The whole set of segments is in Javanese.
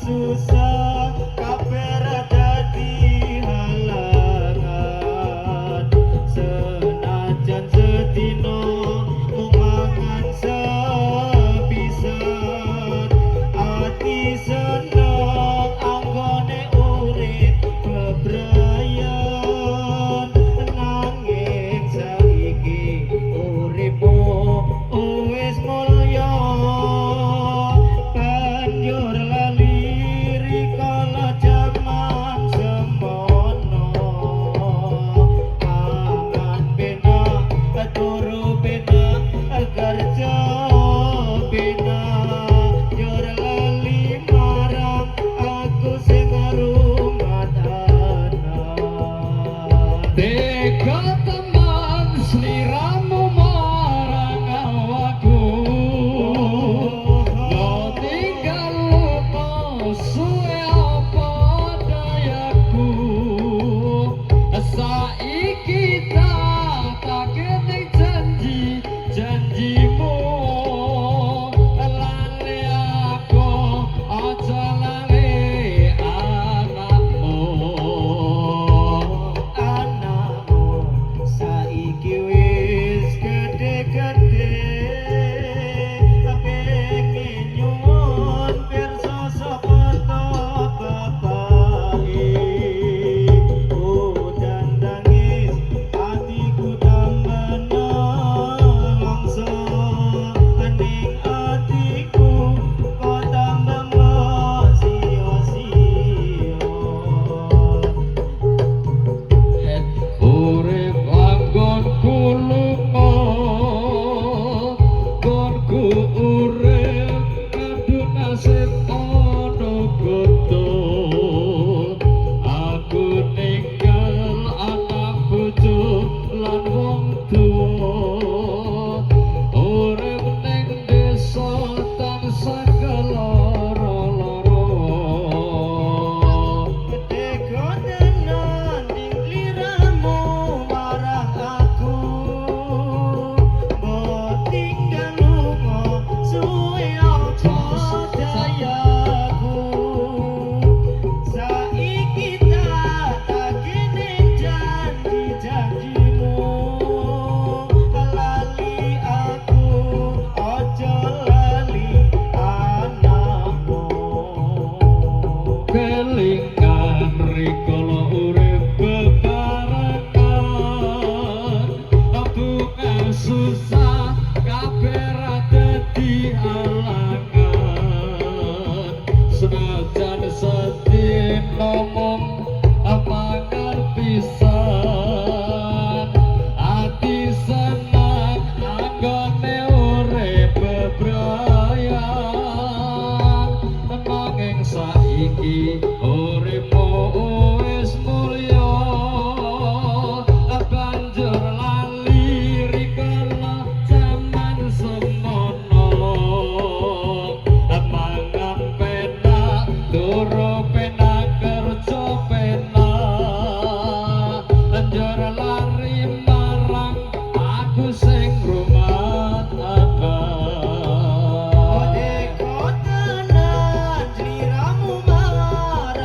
Susah kabeh ra dadi halangan, senajan sedino mung mangan sepisan, ati seneng anggone urip bebrayan. Nanging saiki uripmu wis mulya, banjur lali rikala jaman semono. Mangan penak, turu penak, kerja penak, njur lali marang aku sing rumat anak. Tega temen sliramu marang awakku. Mbok tinggal lunga suwe, apa dayaku? Saiki tak tagih janji janjimu. Lali aku, aja lali anakmu. Anakmu saiki wis gede-gede, pengen nyuwun pirsa sapa to bapake. Udan nangis, atiku tambah nelongso, ning atiku kok tambah mbok sia-sia. Urip anggonku lunga, nggonku urip ngadu nasib ana kutu. Aku ninggal anak bojo lan wong tuwa, urip ning desa tansah keloro-loro. Tega tenan ning liramu marang aku. Mbok tinggal lunga suwe, apa dayaku? Saiki tak tagih janji-janjimu. Lali aku, aja lali anakmu. Kelingan rikala urip bebarengan, bunga susah kabeh ra dadi halangan, senajan sedina mung mangan pisan, ati seneng anggone urip bebrayan. Nanging saiki uripmu wis mulya, banjur lali rikala jaman semono. Mangan penak, turu penak, kerja penak, njur lari marang aku sing rumat anak. Tega tenan sliramu marang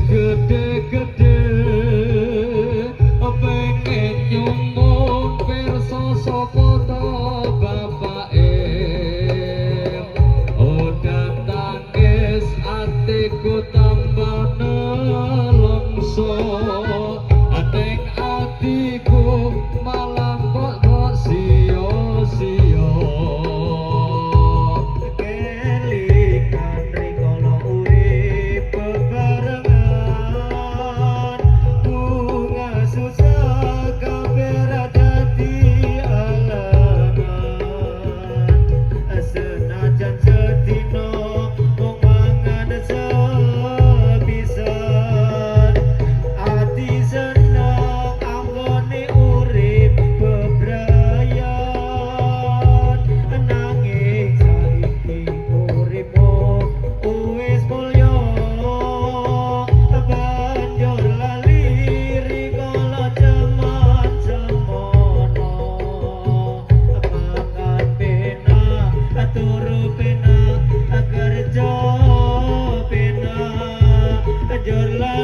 Gedhe-gedhe pengen nyuwun pirsa sapa to bapake. Udan tangis atiku tambah nelongso, ning atiku malah kok sia-sia. Kelingan rikala urip bebarengan, bunga susah kabeh ra dadi alangan. Senajan sedina mung mangan sepisan, ati seneng anggone urip bebrayan. Nanging saiki uripmu wis mulya, banjur lali rikala jaman semono. Mangan penak, turu penak, kerja penak, njur lali.